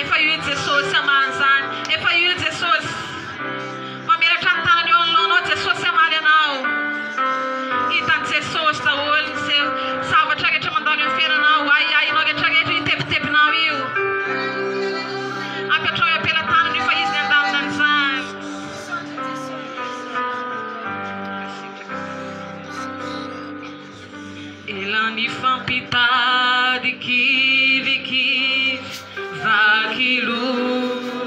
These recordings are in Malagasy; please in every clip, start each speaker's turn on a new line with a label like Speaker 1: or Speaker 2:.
Speaker 1: Efa io i Jesosy hamaha an'izany. Efa io i Jesosy. Mamelatra ny tanany eo anoloanao Jesosy hamaly anao. Hitan'i Jesosy daholo ny seho zavatra rehetra mandalo eo amin'ny fiainanao, ahiahinao rehetra rehetra io tebitebinao io. Apetraho eo am-pelatanany io fa Izy ny handamina an'izany. Ela nifampitady kivikivy vaky loha.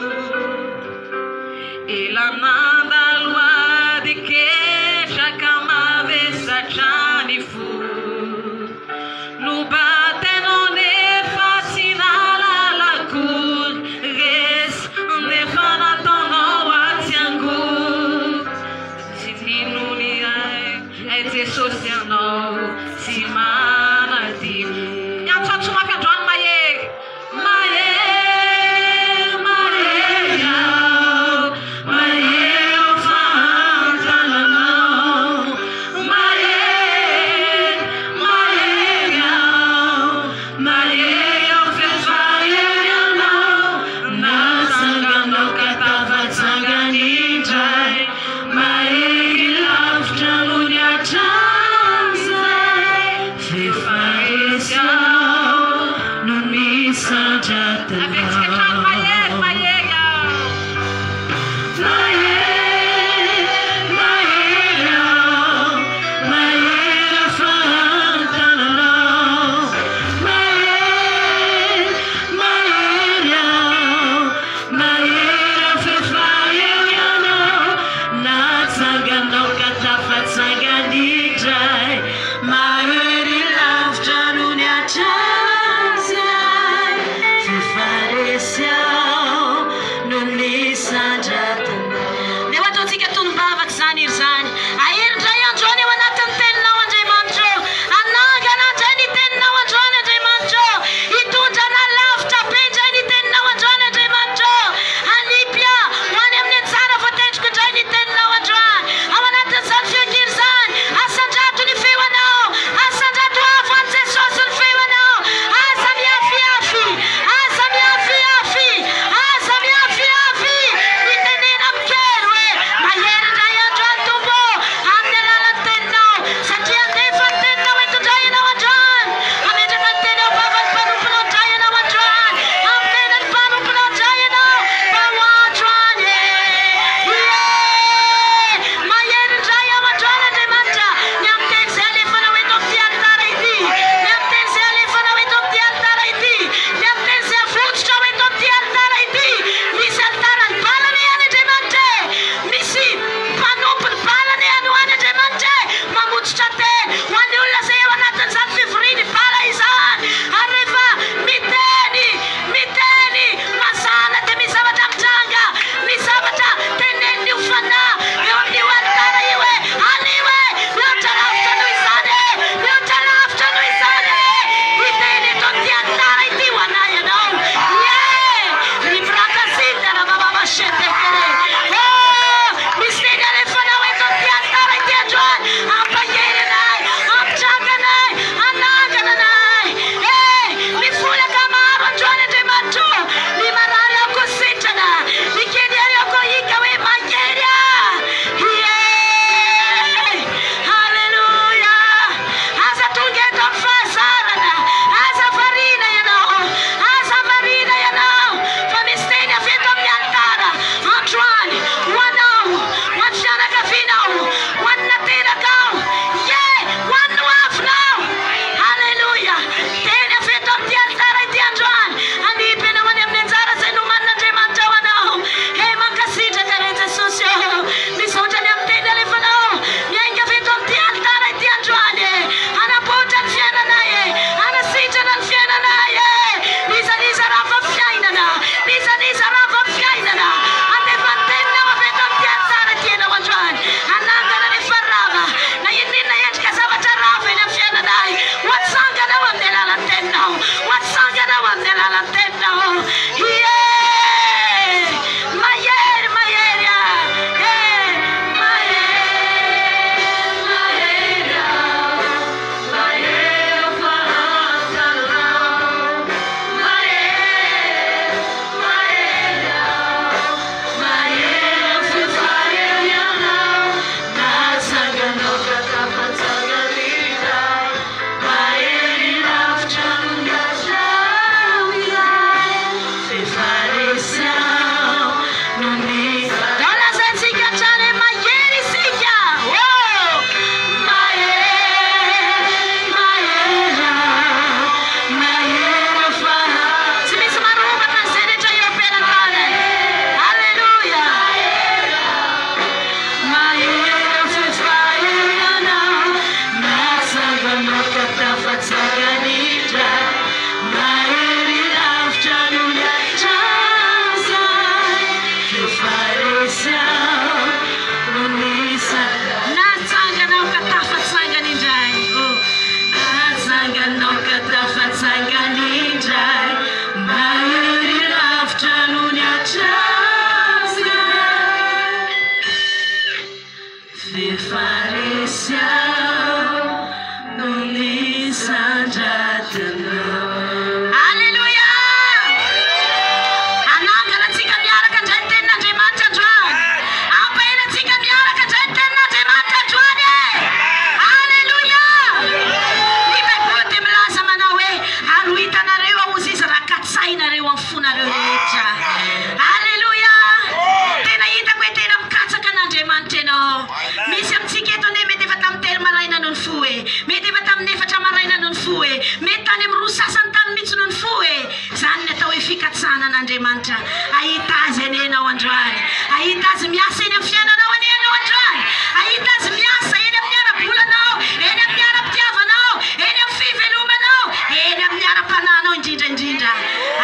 Speaker 1: Andriamanitra. Hahita Azy anie ianao androany. Hahita Azy miasa eny amin'ny fiainanao anie ianao androany. Hahita Azy miasa eny amin'ny ara-bolanao, eny amin'ny ara-pitiavanao, eny amin'ny fivelomanao, eny amin'ny ara-panahinao indrindra indrindra.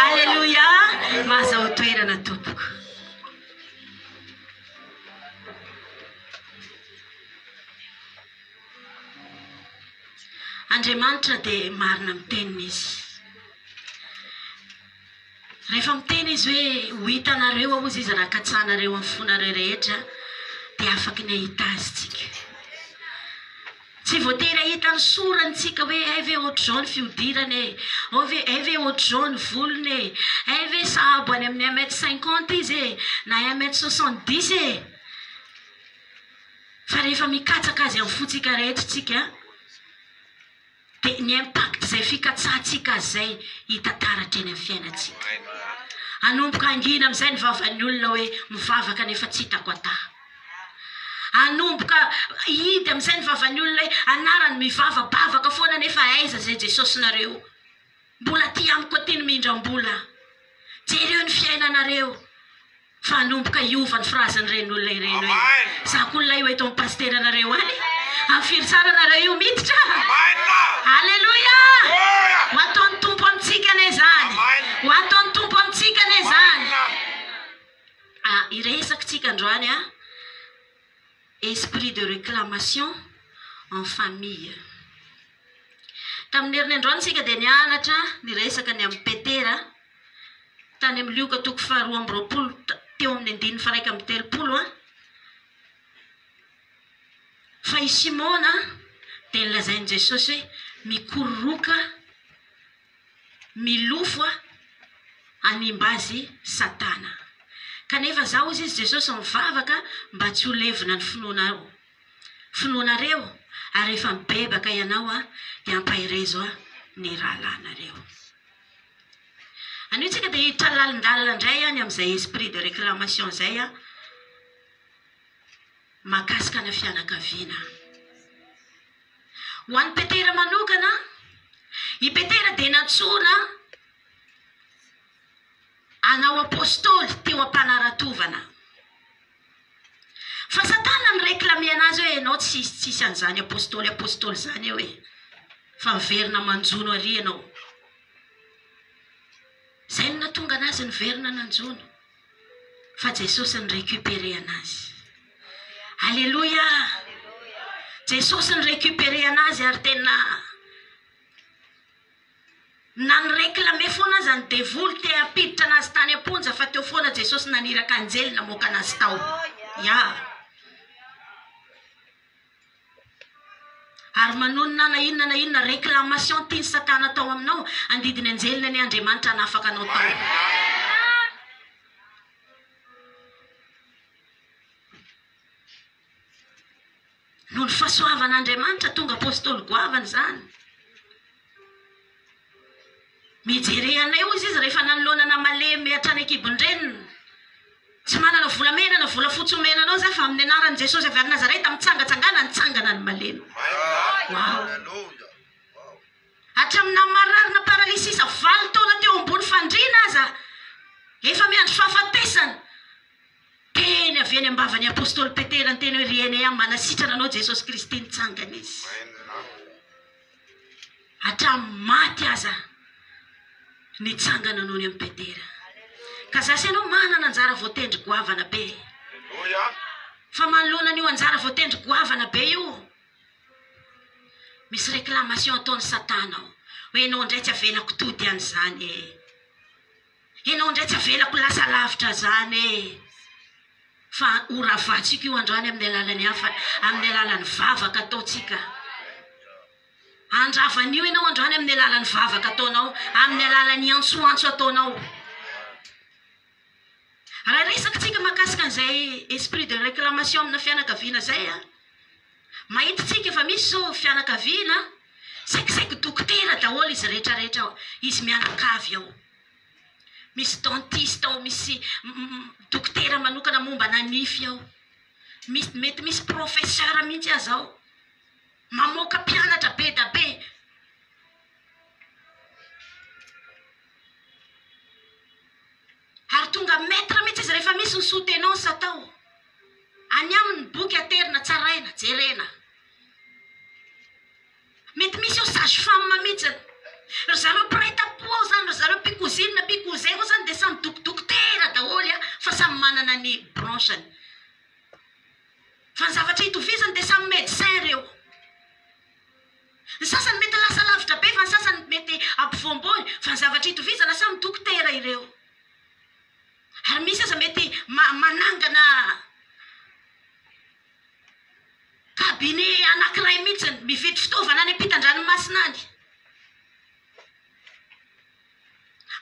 Speaker 1: Aleloia! Mahazahoa toerana tompoko. Andriamanitra dia marina amin'ny teniny Izy. Rehefa miteny Izy hoe ho hitanareo ao Izy raha katsahanareo amin'ny fonareo rehetra dia afaky ny hahita Azy tsika. Tsy voatery hahita ny sorany tsika hoe hay ve ohatr'izao ny fihodirany e, ao ve hay ve ohatr'izao ny volony e, hay ve sahabo any amin'ny un mètre cinquante izy e, na un mètre soixante dix e. Fa rehefa mikatsaka Azy amin'ny fontsika rehetra tsika dia ny impact izay fikatsahantsika azy izay hita taratra eny amin'ny fiainantsika. Hanomboka hangina amin'izay ny vavan'ny olona hoe mivavaka nefa tsy hitako ataha. Hanomboka hihidy amin'izay ny vavan'ny olona hoe anarany mivavabavaka foana nefa aiza izay Jesosinareo? Mbola aty amiko aty ny mindram-bola. Jereo ny fiainanareo. Fa hanomboka hiova ny phrasen'ireny olona ireny hoe, Za koa ilay ho eto amin'ny pasiteranareo any. Amin'ny firy tsara nareo io miditra? Aleloia! Ho ataon'ny Tompo amintsika anie izany. Ho ataon'ny Tompo amintsika anie izany. Ah, hiresaka tsika androany ah. Esprit de réclamation en famille. Tamin'ny heriny androany isika dia nianatra niresaka ny amin'i Petera tany amin'ny Lioka toko faharoa amby roapolo teo amin'ny andininy faha-iraika amby telopolo a, fa i Simona dia nolazain'i Jesosy hoe mikororoka, milofo a, hanimba azy Satana. Kanefa zaho hozy izy Jesosy mivavaka mba tsy ho levona ny finoanao, finoanareo, ary rehefa mibebaka ianao a, dia ampaherezo a ny rahalahinareo. Anio tsika dia hiditra lalindalina indray any amin'izay esprit de réclamation izay an, mahakasika ny fianakaviana. Ho an'i Petera manokana, i Petera dia nantsoina hanao apostoly teo am-panaratovana. Fa Satana ni-réclamer anazy hoe ianao tsisy tsisy an'izany apostoly apostoly izany eo e, fa miverina manjono ary ianao. Izay no nahatonga anazy niverina nanjono, fa Jesosy ni-récupérer anazy. Aleloia! Jesosy ni-récupérer anazy ary tena Na ni-reclamer foana aza ny devoly te hampiditra anazy tany am-ponja fa teo foana Jesosy naniraka anjely namoaka anazy tao. Ya. Ary manonona na inona na inona réclamation tian'i satana atao aminao, andidiny anjeliny anie Andriamanitra hanafaka anao tao. Noho ny fahasoavan'Andriamanitra tonga apostoly goavana izany. Mijere anay hozy izy rehefa nanoloana ana malemy hatrany an-kibon-dreniny. Tsy manana volamena na volafotsy omena anao za fa amin'ny anaran'i Jesosy avy any Nazareta mitsangatsangana nitsangana ny malemy. Wow. Hatramin'ny naha-marary na paralysisa valo taona teo ambony fandriana aza efa miandry fahafatesana. Teny avy eny am-bavan'ny apostoly Petera ny teny hoe, Ry Enea, manasitrana anao Jesosy Kristy, nitsangana izy. Hatramin'ny maty aza nitsangana noho ny amin'i Petera. Ka za sy ianao manana anjara voatendry goavana be. Fa manoloana an'io anjara voatendry goavana be io, misy réclamation ataon'i Satana ao, hoe ianao indray tsy avelako tody any izany e. Enao ndray tsy avelako lasa lavitra zany e! Fa ho ravatsika io androany amin'ny alalan'ny hafa, amin'ny alalan'ny vavaka ataontsika. Handrava an'io ianao androany amin'ny alalan'ny vavaka ataonao, amin'ny alalan'ny antsoantso ataonao. Raha resaka tsika mahakasika an'izay esprit de réclamation amina fianakaviana zay a, mahita tsika fa misy zao fianakaviana saikisaiky dokotera daholo izy rehetrarehetra ao, izy mianakavy ao. Misy dentiste ao, misy dokotera manokana mombana nify ao, misy mety misy professeur mihitsy aza ao, mamoaka mpianatra be da be.
Speaker 2: Ary tonga maître mihitsy izy rehefa misy ny soutenance atao. Any aminy ny boky aterina, tsaraina, jerena. Mety misy ao sage femme mihitsy. Ry zareo mpiray tampo ao izany, ry zareo mpikozinina, mpikousin ao izany dia samy dokodokotera daholo fa samy manana ny branche-ny. Fa ny zavatra itovizany dia samy médecin ireo. Ny sasany mety lasa lavitra be fa ny sasany mety ampovoampoany fa ny zavatra itovizana samy dokotera ireo. Ary misy aza mety manangana cabinet anankiray mihitsy, mividy fitaovana any ampitan-dranomasina any.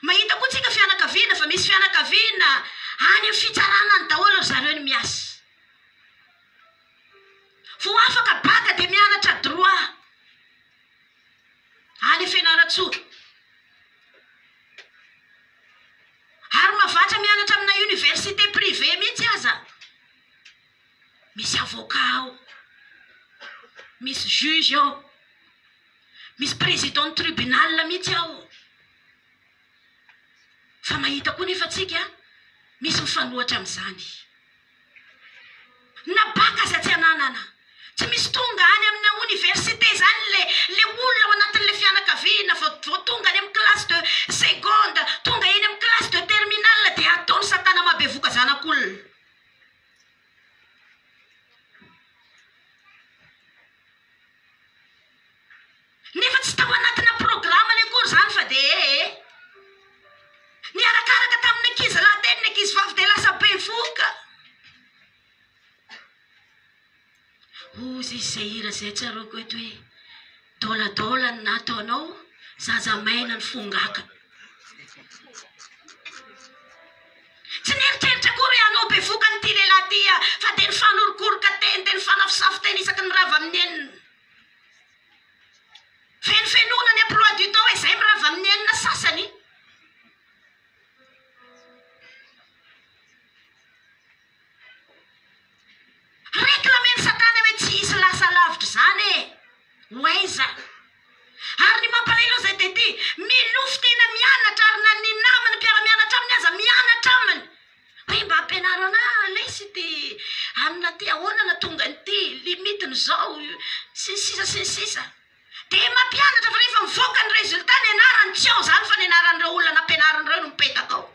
Speaker 2: Mahita koa tsika fianakaviana fa misy fianakaviana any amin'ny fitsarana any daholo ry zareo ny miasa. Vao afaka bac dia mianatra droit any Fianarantsoa. Ary mahavatra mianatra amina université privée mihitsy aza. Misy avocat ao, misy juge ao, misy président ny tribunal mihitsy ao. Fa mahita koa nefa tsika misy mifanohatra amin'izany. Na bac aza tsy ananana. Tsy misy tonga any amina oniversite izany le le olona ao anatin'le fianakaviana vao vao tonga any amin'ny classe de seconde, tonga eny amin'ny classe de terminale dia ataon'i satana mahabevoka zanak'olona. Nefa tsy tao anatina programany akory izany fa dia ee. Niarakaraka tamin'ny ankizy lahy teny ny ankizy vavy dia lasa bevohoka. Hozy izy izay hira izay tsaroako eto hoe dôladôla ny nataonao, zaza maina ny fongaka. Tsy nieritreritra akory hoe hanao bevohoka an'ity lehilahy ity aho fa dia nifanorokoroka teny, dia nifanafosafo teny isaky ny mirava amin'ny enina. Fenofenoina ny emploi du temps hoe izay mirava amin'ny enina sasany. Reclamer-n'i satana hoe tsy hisy lasa lavitra izany e! Ho aiza? Ary ny mampalahelo aza dia ity, milofo tena mianatra ary na ny namany mpiara-mianatra aminy aza mianatra aminy. Hoe mba ampianaro anah lesy ity anona ity, ahoana nahatonga an'ity, limite-ny izao, sy ny sisa sy ny sisa. Dia mampianatra fa rehefa mivoaka ny résultat ny anarany tsy ao izany fa ny anaran'ireo olona nampianariny ireo no mipetaka ao.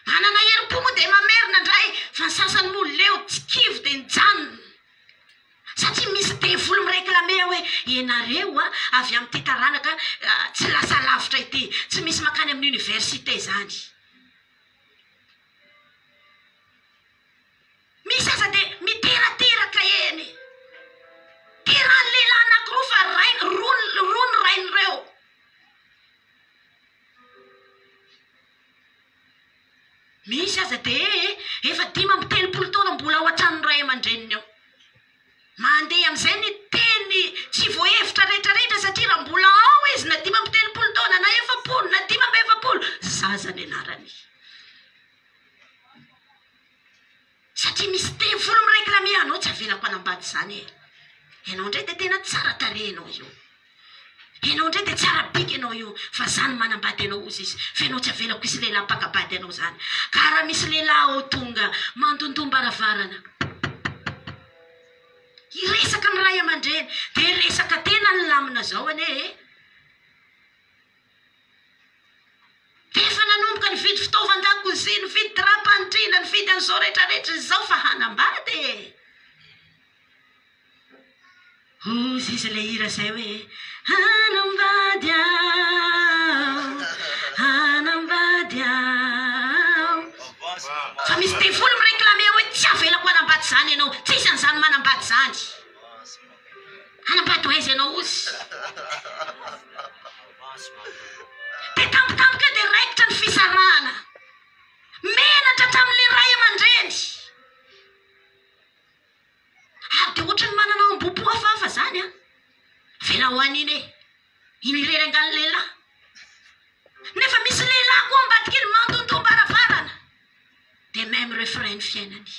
Speaker 2: Manana herim-po moa dia mamerina indray fa ny sasany moa leo tsy kivy dia nijanona. Satria misy devoly mi-reclamer hoe ianareo a, avy amin'ity taranaka tsy lasa lavitra ity, tsy misy mankany amin'ny université izany. Misy aza dia miterateraka eny. Terahan'ny lehilahy anankiroa fa ray, roa, roa ny rain'ireo. Misy aza dia efa 35 taona mbola ao an-tranon'ny ray aman-dreniny ao. Mandeha amin'izay ny teny tsy voahevitra rehetra rehetra satria raha mbola ao izy na 35 taona na 40 na 45, zaza ny anarany. Satria misy devoly mi-reclamer anao tsy avelako hanambady izany e. Ianao indray dia tena tsara tarehy ianao io. Ianao indray dia tsara bika ianao io fa za no manambady anao hozy izy fa ianao tsy avelako hisy lehilahy mpaka-bady anao izany. Ka raha misy lehilahy ao tonga mandondom-baravarana hiresaka amin'ny ray aman-dreny dia resaka tena ny lamina zao anie e. Dia efa nanomboka nividy fitaovan-dakozia, nividy drap-pandriana, nividy an'izao rehetra rehetra izao fa hanambady e. Hozy izy ilay hira izay hoe Hanambady aho, hanambady aho. Fa misy devoly mi-reclamer hoe tsy avelako hanambady izany ianao, tsisy an'izany manambady izany. Hanambady ho aiza ianao hozy? Dia tampotampoka eo dia raikitra ny fisarahana. Menatra hatramin'ilay ray aman-dreny. Ary dia ohatran'ny manana hambom-po hafahafa izany an! Avelao any iny e! Iny irery angaha ny lehilahy? Nefa misy lehilahy koa ambadika iny mandondom-baravarana. Dia même refrain ny fiainany.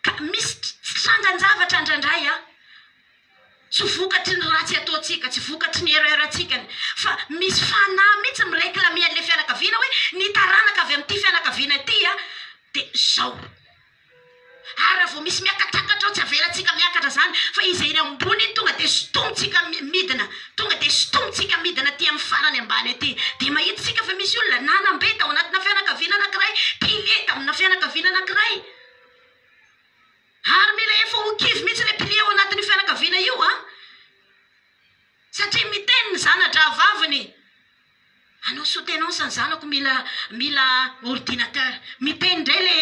Speaker 2: Ka misy trangan-javatra indraindray an! Tsy vokatry ny ratsy ataontsika, tsy vokatry ny erreur-ntsika fa misy fanahy mihitsy mi-reclamer an'ilay fianakaviana hoe ny taranaka avy amin'ity fianakaviana ity dia izao. Ary raha vao misy miakatrakatra ao tsy avelantsika miakatra izany fa izy eny ambony iny tonga dia sintomintsika midina, tonga dia sintomintsika midina aty amin'ny farany ambany aty. Dia mahita isika fa misy olona nanam-be tao anatina fianakaviana anankiray, pilier tamina fianakaviana anankiray. Ary mila efa ho kivy mihitsy ilay pilier ao anatin'io fianakaviana io an! Satria miteny ny zana-drahavaviny, hanao soutenance ny zanako mila mila ordinateur. Miteny indray le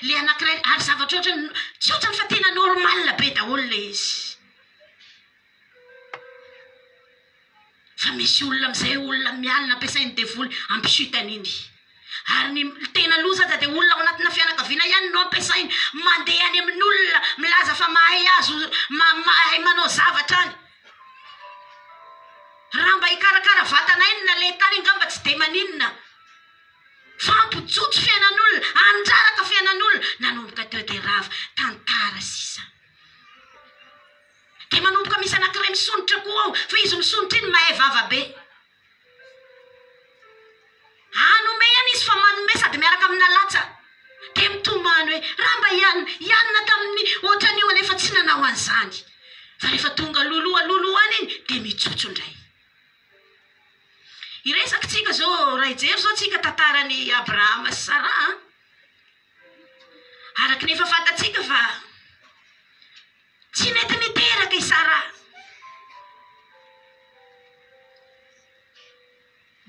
Speaker 2: le anankiray ary zavatra ohatrany tsy ohatrany fa tena normal be daholo ilay izy. Fa misy olona amin'izay olona mialona ampiasain'ny devoly hampi-chute an'iny. Ary ny tena loza aza dia olona ao anatina fianakaviana ihany no ampiasainy mandeha any amin'olona milaza fa mahay azy mahay manao zavatra any. Raha mba hikarakara vatana ainy na le tany angamba tsy dia maninona. Fa hampijotso fiainan'olona, handraraka fiainan'olona. Nanomboka teo dia rava, tantara sisa. Dia manomboka misy anankiray misondrotra koa ao, fa izy misondrotra iny mahay vava be. Hanome ihany izy fa manome sady miaraka amina latsa. Dia mitomany hoe, raha mba i anona, i anona tamin'ny ohatran'io anefa tsy nanao an'izany. Fa rehefa tonga loloha loloha any iny dia mitsotso indray. Hiresaka tsika zao, raha hijery zao tsika tantaran'i Abrahama sy Saraha an. Araka ny efa fantatsika fa Tsy nety niteraka i Saraha.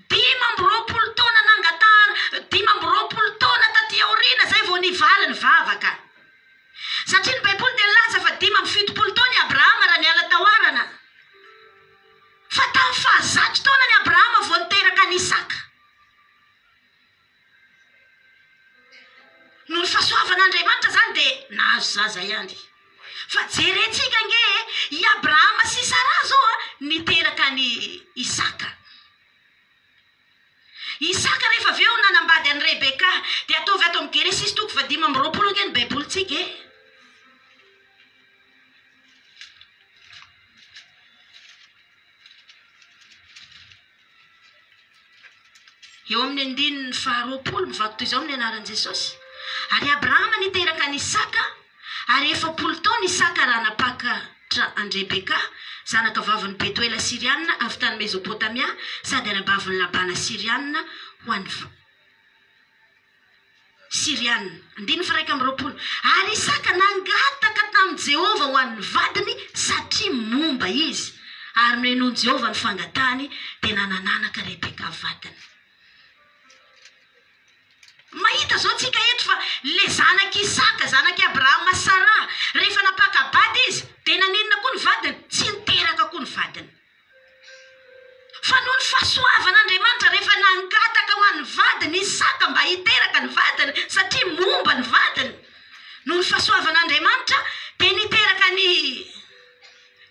Speaker 2: 25 taona nangatahana, 25 taona taty aoriana izay vao nivaly ny vavaka. Satria ny Baiboly dia nilaza fa 75 taona i Abrahama raha niala tao Harana. Fa tamin'ny fahazato taonany Abrahama vao niteraka an'i Isaka. Noho ny fahasoavan'Andriamanitra izany dia nahazo zaza ihany. Fa jerentsika ange e, i Abrahama sy Saraha izao a, niteraka an'i Isaka. Isaka rehefa avy eo nanambady an'i Rebeka. Dia ataovy ato amin'ny Genesisy toko fahadimy amby 25 ange ny Baibolintsika e. Eo amin'ny andininy faharoapolo, mivaky toy izao amin'ny anaran'i Jesosy, Ary Abrahama niteraka an'i Isaka, ary 40 taona Isaka raha nampakatra an-dRebeka, zanakavavin'i Betoela Syriana avy tany Mezopotamia, sady anabavin'i Labana Syriana, ho an'i. Syriana. Andininy faha-21. Ary Isaka nangataka tamin'i Jehovah ho an'ny vadiny, satria momba izy. Ary nohenoin'i Jehovah ny fangatahany, dia nanan'anaka Rebeka vadiny. Mahita izao tsika eto fa ilay zanak'i Isaka, zanak'i Abrahama sy Saraha, rehefa nampaka-bady izy, dia naninona koa ny vadiny? Tsy niteraka koa ny vadiny. Fa noho ny fahasoavan'Andriamanitra, rehefa nangataka ho an'ny vadiny Isaka mba hiteraka ny vadiny, satria momba ny vadiny, noho ny fahasoavan'Andriamanitra, dia niteraka an'i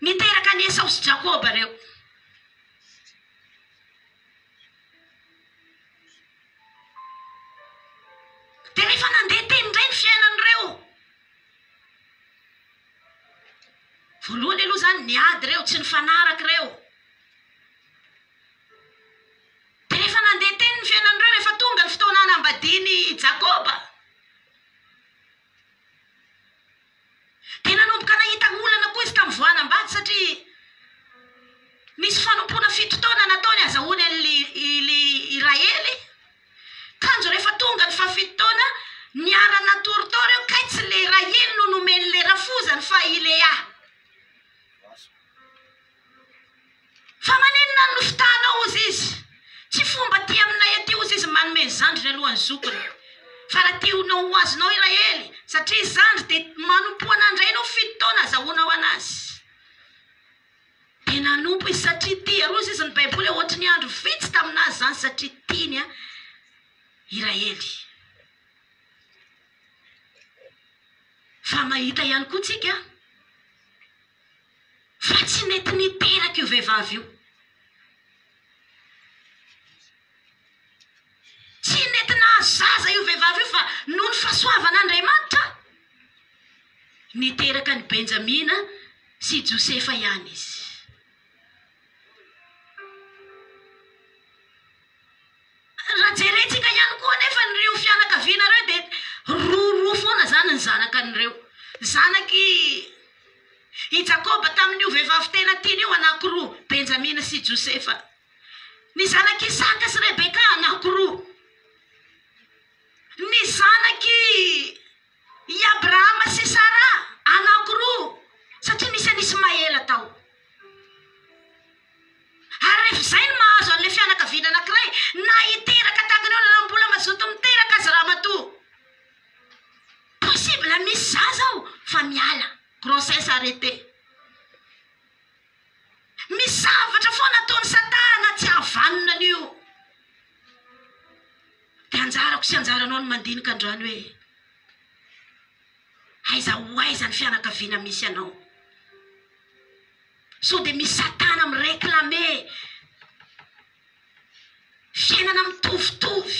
Speaker 2: niteraka an'i Esao sy Jakoba ireo. Dia rehefa nandeha teny indray ny fiainan'ireo, Voalohany aloha izany niady ireo, tsy nifanaraka ireo. Dia rehefa nandeha teny ny fiainan'ireo, rehefa tonga ny fotoana hanambadian'i Jakoba, dia nanomboka nahita olana koa izy tamin'ny vao hanambady satria nisy fanompoana fito taona nataony azahoany an'i Rahely. Kanjo rehefa tonga ny fahafito taona, niara-natory tao ireo kay tsy le Rahely no nomen'le rafozany fa i Lea. Fa maninona no nofitahanao hozy izy? Tsy fomba aty aminay aty hozy izy manome ny zandriny alohan'ny zokiny. Fa raha tianao ho azonao i Rahely, satria zandry dia manompoa an'andrainao fito taona azahoanao anazy. Dia nanompo izy satria tia. Rozy izy ny Baiboly hoe ohatry ny andro vitsy tamin'azy izany satria tiany i Rahely. Fa mahita ihany koa tsika fa tsy nety niteraka io vehivavy io. Tsy nety nahazo zaza io vehivavy io fa noho ny fahasoavan'Andriamanitra, niteraka an'i Benjamina sy Josefa ihany izy. Zanak'i i Jakoba tamin'io vehivavy tena tiany io anankiroa, Benjamina sy Josefa. Ny zanak'i Isaka sy Rebeka anankiroa. Ny zanak'i i Abrahama sy Sara anankiroa, satria nisy an'i Ismaela tao. Ary rehefa izay no mahazo an'ilay fianakaviana anankiray, na hiteraka tahaka ny ahoana na mbola mazoto miteraka aza ramatoa, possible misy zaza ao fa miala, grossesse arrêtée. Misy zavatra foana ataon'i satana tsy hahavanona an'io. Dia anjarako sy anjaranao ny mandinika androany hoe aiza ho aiza ny fianakaviana misy anao. Sao dia misy satana mi-reclamer fiainana mitovitovy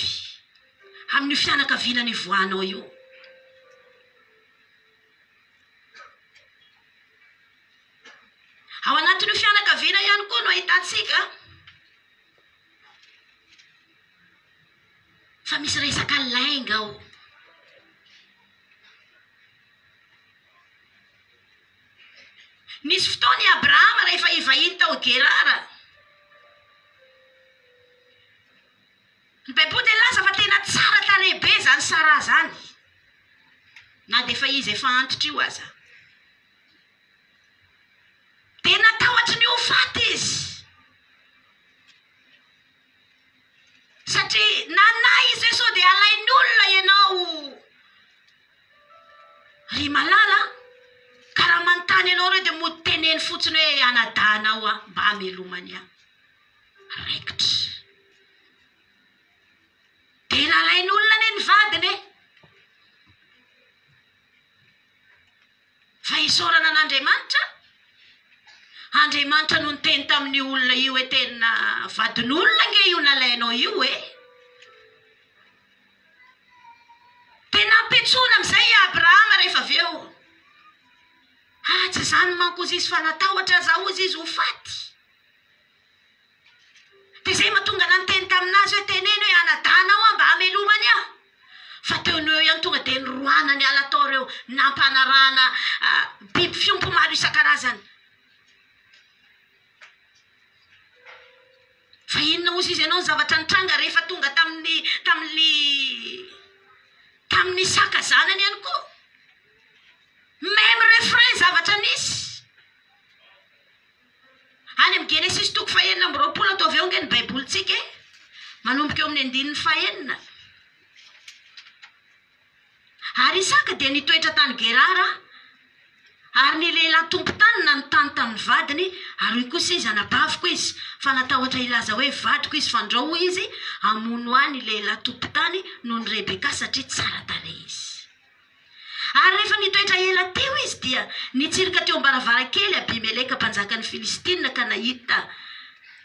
Speaker 2: amin'io fianakaviana nivoahanao io. Ao anatin'io fianakaviana ihany koa no ahitantsika fa misy resaka lainga ao. Nisy fotoana i Abrahama rehefa hivahiny tao Gerara. Ny Baiboly dia nilaza fa tena tsara tarehy be izany Saraha izany, na dia efa izy efa antitra io aza. Dia natahotry ny ho faty izy, satria nanahy izy hoe sao dia halain'ny olona ianao ry malala a! Ka raha manontany anao ireo dia mody teneno fotsiny hoe anadahinao aho, mba hamelomany ahy. Raikitra. Dia nalain'olona anie ny vadiny e! Fa isaorana an'Andriamanitra, Andriamanitra no niteny tamin'io olona io hoe tena vadin'olona ange io nalainao io e! Dia nampiantsoana amin'izay i Abrahama rehefa avy eo. Ah, tsy izany manko hozy izy fa natahotra aza hozy izy ho faty. Dia izay mahatonga anah niteny tamin'azy hoe teneno hoe anadahinao aho mba hamelomany ahy. Fa teo no eo ihany tonga dia noroahana niala tao ireo nampanarahana biby fiompy maro isan-karazany. Fa inona hozy izy ianao ny zavatra nitranga rehefa tonga tamin'ny tamin'ny tamin'ny Isaka zanany ihany koa. Même refrain zavatra nisy. Any amin'ny Genesisy toko fahenina amby 20, ataovy eo ange ny Baibolintsika e! Manomboka eo amin'ny andininy fahenina. Ary Isaka dia nitoetra tany Gerara, ary ny lehilahy tompon-tany nanontany tamin'ny vadiny, ary hoy kosa izy, Anabaviko izy, fa natahotra hilaza hoe, Vadiko izy, fandrao, hoy izy, hamono ahy ny lehilahy tompon-tany noho ny Rebeka, satria tsara tarehy izy. Ary rehefa nitoetra ela teo izy, dia nitsirika teo am-baravarankely Abimeleka mpanjakan'ny Filistina ka nahita,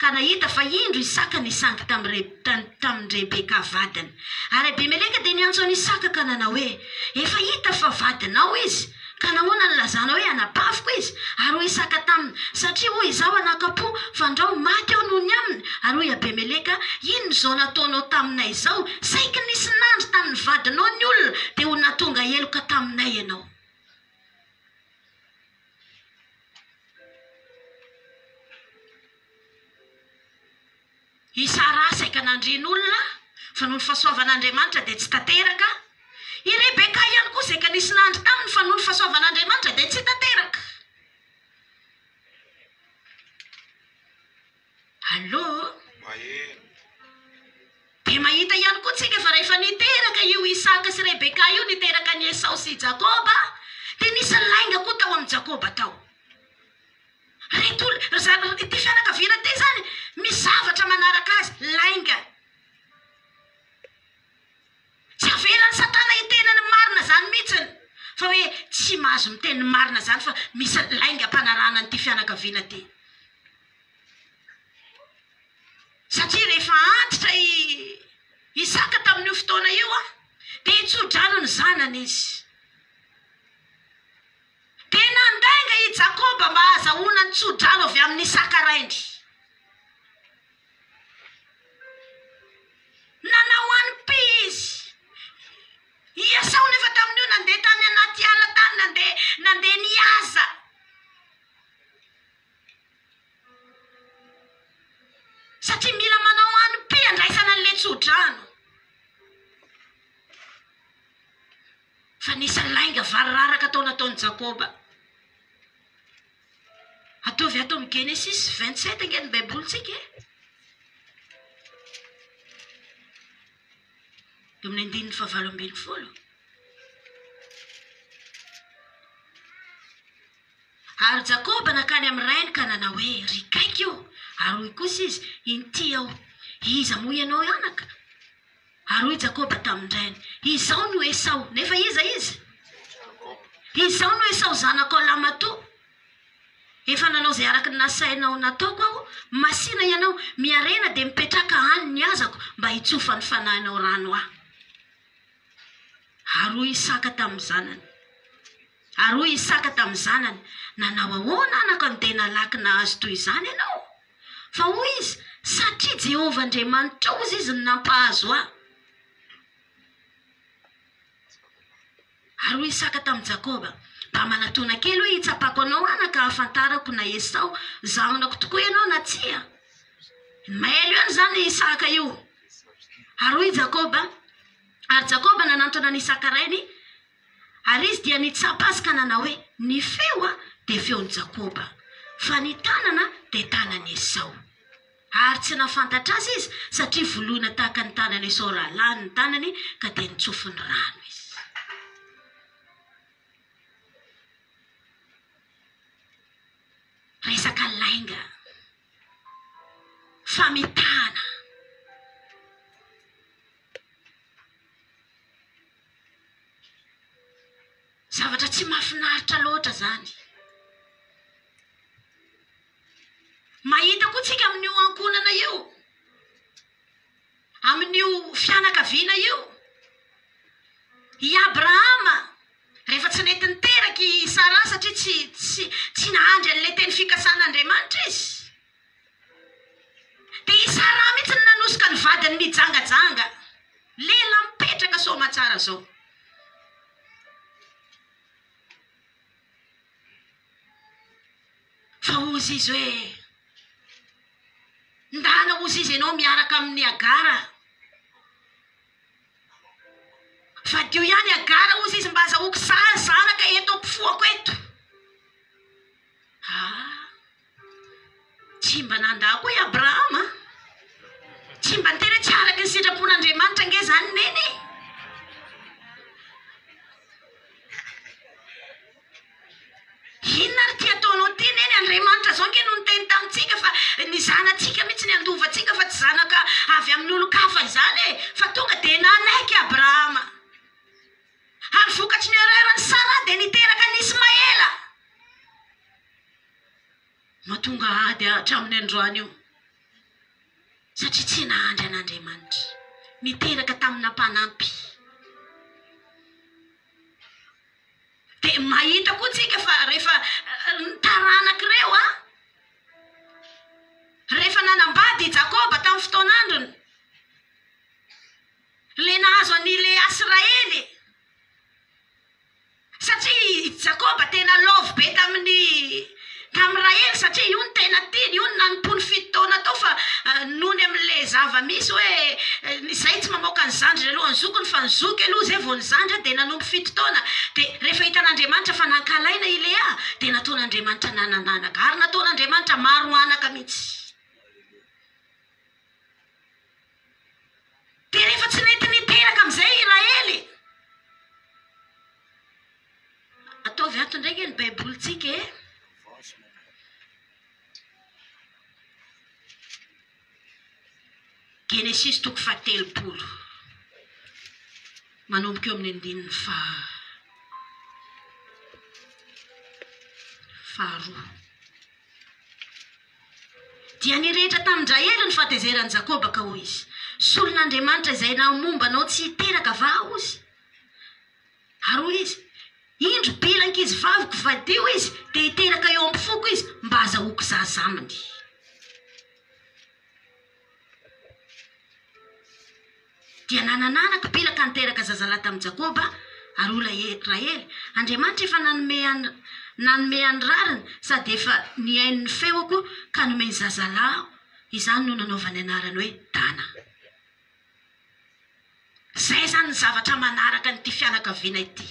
Speaker 2: ka nahita fa indro Isaka nisangy tamin-dRebeka vadiny. Ary Abimeleka dia niantso an'Isaka ka nanao hoe, Efa hita fa vadinao izy, ka nahoana no nilazanao hoe, Anabaviko izy? Ary hoy Isaka taminy, Satria hoy izaho anakam-po, fandrao maty aho noho ny aminy. Ary hoy Abimeleka, Inona izao nataonao taminay izao? Saiky nisy nandry tamin'ny vadinao ny olona, dia ho nahatonga heloka taminay ianao. I Saraha saika nandrian'olona, fa noho ny fahasoavan'Andriamanitra dia tsy tanteraka. I Rebeka ihany koa saika nisy nandry taminy, fa noho ny fahasoavan'Andriamanitra dia tsy tanteraka. Allô?
Speaker 3: Maheno.
Speaker 2: Dia mahita ihany koa tsika fa rehefa niteraka io Isaka sy Rebeka io, niteraka an'i Esao sy i Jakoba, dia nisy lainga koa tao amin'i Jakoba tao. Reto, ry za, ity fianakaviana ity izany, misy zavatra manaraka azy, lainga. Tsy avelan'i Satana hiteny ny marina izany mihitsiny, fa hoe tsy mahazo miteny ny marina izany fa misy lainga ampanarahana an'ity fianakaviana ity. Satria rehefa antitra i Isaka tamin'io fotoana io, dia nitso-drano ny zanany izy. Dia nandainga i Jakoba mba hahazahoana ny tso-drano avy amin'i Isaka rainy. Nanao hanim-py izy. I Esao nefa tamin'io nandeha tany anaty ala tany, nandeha Fa nisy lainga variraraka tao nataon'i Jakoba. Ataovy ato amin'ny Genesis 27 ange ny Baibolintsika e. Eo amin'ny andininy fahavalo 18. Ary Jakoba nankany amin'ny rainy ka nanao hoe, Ry kaiky ô! Ary hoy kosa izy, Inty aho. Iza moa ianao anaka? Ary hoy Jakoba tamin-drainy, Izao no Esao. Nefa iza izy? Izao no Esao zanakao lahimatoa. Efa nanao izay araka ny nasainao nataoko aho. Masìna ianao, miarena dia mipetraka any ny hazako mba hitsofan'ny fanahinao rano ahy. Ary hoy Isaka tamin'ny zanany, Ary hoy Isaka tamin'ny zanany, Nanao ahoana anaka no dia nalaky nahazo toy izany ianao? Fa hoy izy, Satria Jehovah Andriamanitrao, hozy izy, no nampahazo ahy. Ary hoy Isaka tamin'i Jakoba, Mba manatòna kely hoe hitsapako anao anaka hahafantarako na Esao zanako tokoa ianao na tsia. Mailo ihany izany Isaka io. Ary hoy Jakoba, Ary Jakoba nanantona an'i Isaka rainy, Ary izy dia nitsapa azy ka nanao hoe, Ny feo dia feon'i Jakoba, fa ny tanana dia tanan'i Esao. Ary tsy nahafantatra azy izy, satria voloina tahaka ny tanan'i Esao rahalahiny ny tanany, ka dia nitsofiny rano izy. Resaka lainga, famitahana. Zavatra tsy mahafinaritra loatra izany. Mahita koa tsika amin'io ankohonana io, amin'io fianakaviana io, i Abrahama rehefa tsy nety niteraka i Saraha satria tsy tsy tsy nahandry an'ilay teny fikasan'Andriamanitra izy. Dia i Saraha mihitsy no nanosoka ny vadiny mijangajanga. Lehilahy mipetraka soamatsara zao. Fa hozy izy hoe, Ndana hozy izy ianao miaraka amin'i Agara. Fadio ihany Agara hozy izy mba azahoako za zanaka eto ampofoako eto. Ah, tsy mba nandà koa i Abrahama. Tsy mba niteny hoe tsy araka ny sitrapon'Andriamanitra ange izany neny e. Inona ary ity ataonao ity neny? Andriamanitra izao ange no niteny tamintsika fa ny zanatsika mihitsy ny handovantsika fa tsy zanaka avy amin'ny olon-kafa izany e. Fa tonga dia nanaiky Abrahama. Ary vokatry ny erreur-n'i Sarah dia niteraka an'i Ismaela. Mahatonga ady hatramin'ny androany io. Satria tsy nahandry an'Andriamanitra. Niteraka tamina mpanampy. Dia mahita koa tsika fa rehefa ny taranak'ireo an, rehefa nanambady i Jakoba tamin'ny fotoan'androny, Ilay nahazo an'i Lea sy Rahely. Satria i Jakoba tena love be tamin'i tamin'i Rahely satria io no tena tiany, io no nanompoany fito taona tao fa nony amin'ilay zava-misy hoe izay tsy mamoaka ny zandriny alohan'ny zokiny fa ny zoky aloha izay vao ny zandry dia nanompo fito taona. Dia rehefa hitan'Andriamanitra fa nankahalaina i Lea dia nataon'Andriamanitra nanan'anaka ary nataon'Andriamanitra maro anaka mihitsy. Dia rehefa tsy nety niteraka amin'izay i Rahely. Ataovy ato indray nge ny Baibolintsika e. Genesisy toko faha-30. Manomboka eo amin'ny andininy faha faharoa. Dia nirehitra tamin-dRahely ny fahatezeran'i Jakoba ka hoy izy, Solon'Andriamanitra izay nahamomba anao tsy hiteraka va aho ozy? Ary hoy izy, Indro bila ankizivaviko vadio izy, dia hiteraka eo am-pofoko izy, mba hazahoako zaza aminy. Dia nanan'anaka Bila ka niteraka zazalahy tamin'i Jakoba, ary hoy Rahely, Andriamanitra efa nanome an'i nanome an'i rariny sady efa nihaino ny feoko ka nomeny zazalahy aho, izany no nanaovany anarany hoe Dana. Izay izany ny zavatra manaraka an'ity fianakaviana ity.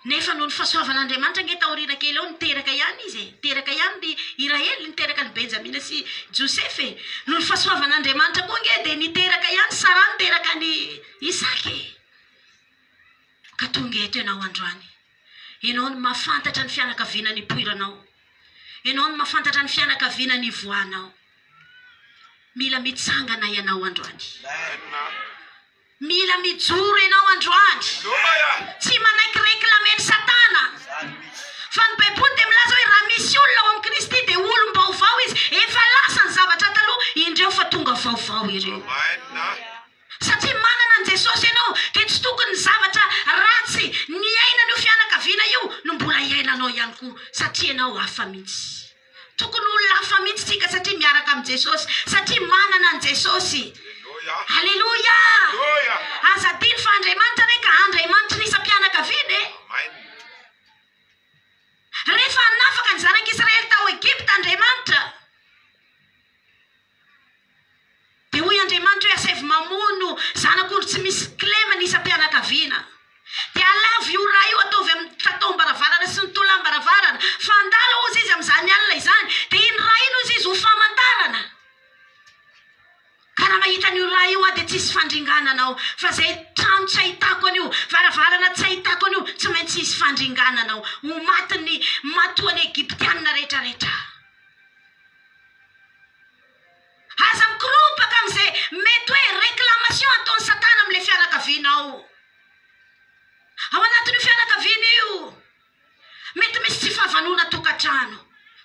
Speaker 2: Nefa noho ny fahasoavan'Andriamanitra ange taoriana kely eo niteraka ihany izy e! Niteraka ihany ry i Rahely niteraka an'i Benjamina sy Josefa e! Noho ny fahasoavan'Andriamanitra koa ange dia niteraka ihany Saraha niteraka an'i Isaka e! Ka tonga eto ianao androany. Ianao no mahafantatra ny fianakaviana nipoiranao. Ianao no mahafantatra ny fianakaviana nivoahanao. Mila mitsangana ianao androany. Mila mijoro ianao androany. Tsy manaiky reclamer-n'i Satana. Fa ny Baiboly dia milaza hoe raha misy olona ao amin'i Kristy dia olom-baovao izy. Efa lasa ny zavatra taloha, indreo fa tonga vaovao ireo. Satria manana an'i Jesosy ianao dia tsy tokony ny zavatra ratsy niainan'io fianakaviana io no mbola iainanao ihany koa satria ianao hafa mihitsy. Tokony ho olona hafa mihitsy tsika satria miaraka amin'i Jesosy, satria manana an'i Jesosy. Aleloia! Aza adino fa Andriamanitra anie ka Andriamanitry ny isam-pianakaviana e! Rehefa hanafaka ny zanak'Israely tao Egypta Andriamanitra, Dia hoy Andriamanitra hoe, Asaivo mamono zanak'ondry tsy misy kilema ny isam-pianakaviana. Dia alavo io ra io, ataovy amin'ny tataom-baravarana sy ny tolam-baravarana, fa handalo hozy izy amin'izany alina izany. Dia iny ra iny hozy izy ho famantarana. Ka raha mahita an'io ra io aho dia tsy hisy fandringanana ao, fa izay trano tsy ahitako an'io, varavarana tsy ahitako an'io, tsy maintsy hisy fandringanana ao. Ho maty ny matoan'ny Egyptiana rehetrarehetra. Aza mikoropaka amin'izay mety hoe réclamation ataon'i satana amin'ilay fianakavianao. Ao anatin'io fianakaviana io, mety misy tsy fahavanona tokantrano.